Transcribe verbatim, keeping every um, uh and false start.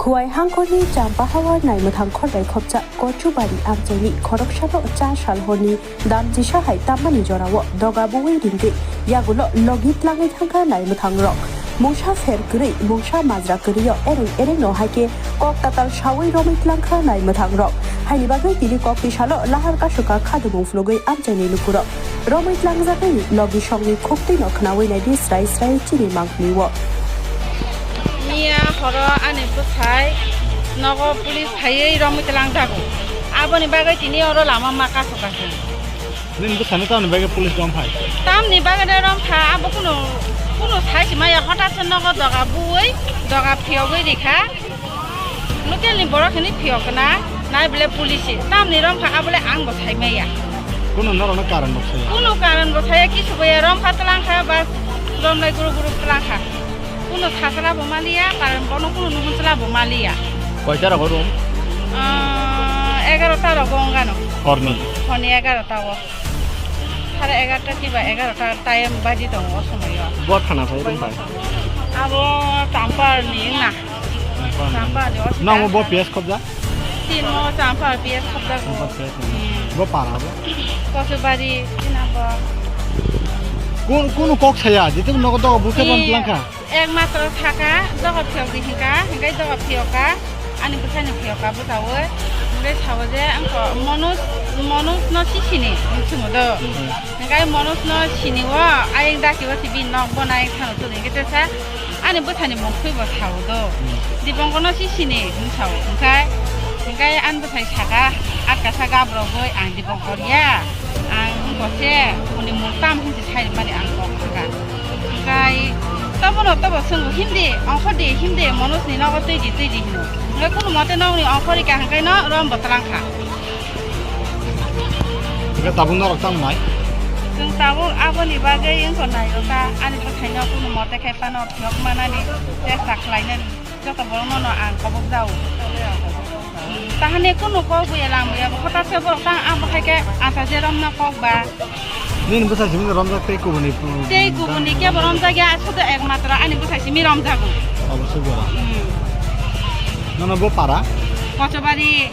Kuwai hangkorni Champa Hawar naimwthang khorbai khopcha Kochubari amchaini khoroksano cha sal horni dam chisa hai tammani jorao doga buwi ringwi yagulo logi tlangwi thangkha naimwthangrok. Mungsa pher kwrwi, mungsa majra kwrwio ereng erengno hai khe kok tatal sawi romwi tlangkha naimwthangrok. Haini bagwi tini kok tisalo lahar kasukha khadumung phunugwi amchaini lukurok. Romwi tlangjagwi logi songni khuktwino khnawi naidi srai srai chini mangpili-o. Miya horo ani bwsai nogo police phaiwi romwi tlangjago. Aboni bagwi tini oro lama ma kasu kasu. Nini bwsano tamni bagwi police romphai? Tamni bagwi romkha, abo kunu, kunu sai se maya, hotat se nogo doga buwi, doga phiyogwi rikha. Local ni borok hwnwi phiyok na, nai bole police, tamni romkha abole ang bo sai maya. Kuno norokno karon bo saya? Kuno karon bo saya, kisu bo ya, romkha tlangkha, bas romlai guru guru tlangkha. Kuno thasla bo maliya, karon bono kuno nuhun chla bo maliya. Koita rogo room? Ah, egarota rogo ongano. Horni? Horni egarota o. Sare egarota kiba egarota time baji tongo o somoyo. Bo thana phai room bai? Abo Champar ni na. Champar ni, o Nang bo sita. P S khobja? Tin mo Champar P S khobja go. Champar P S ni. Hmm. Bo para bo? Kochubari, tin abo. Kun, kunu kok saya, jitu nogo dogo bukhe ban Iya. Tlangkha? Ekmatro thaka, dogo phiyok di hinka, hinkai dogo phiyoka, ani bwsai ni phiyoka bwtawi, hinkai sao je, angko Manoj, Manoj no si sini, hinwi swngo do. Hmm. Hinkai Manoj no sini o, ayang daki o si bini nok bo nai thano tuli, hinkai tesa, ani bwsani mung thwi bo sao do. Hmm. Dibongko no si sini, hinwi sao, hinkai, hinkai ani bwsai saka, atka sa gabrogwi, ang Dibongkor ya, ang wngkha se, boni mung tam hinwi sai mani ang kok thangkha. Hingkai tobono tobo swngo, "Himdi, ongkhordi, himdi, Manoj ni nogo twi di, twi di," hino. Hingkai kunu mote nokni ongkhorika hingkai no rom bo twlang kha. Hingke tabuk norok tamo nai? Chwng tabuk aboni bagwi wngkha nairokha, ani bwsaino kunu mote khai phano phiyok manani chesta khlainani. Joto borokno no ang kobok jao. Tahani kunu kok buya lang buya, bo hotate borok tang abo hai khe asa je romna kok ba. Nini bwsai simi romjak tei kubuni, mm, tei kubuni kebo romjak ya, sudu ekmatro ani bwsai simi romjago. Obo sudu. Hmm. Nono bo para? Kochobari.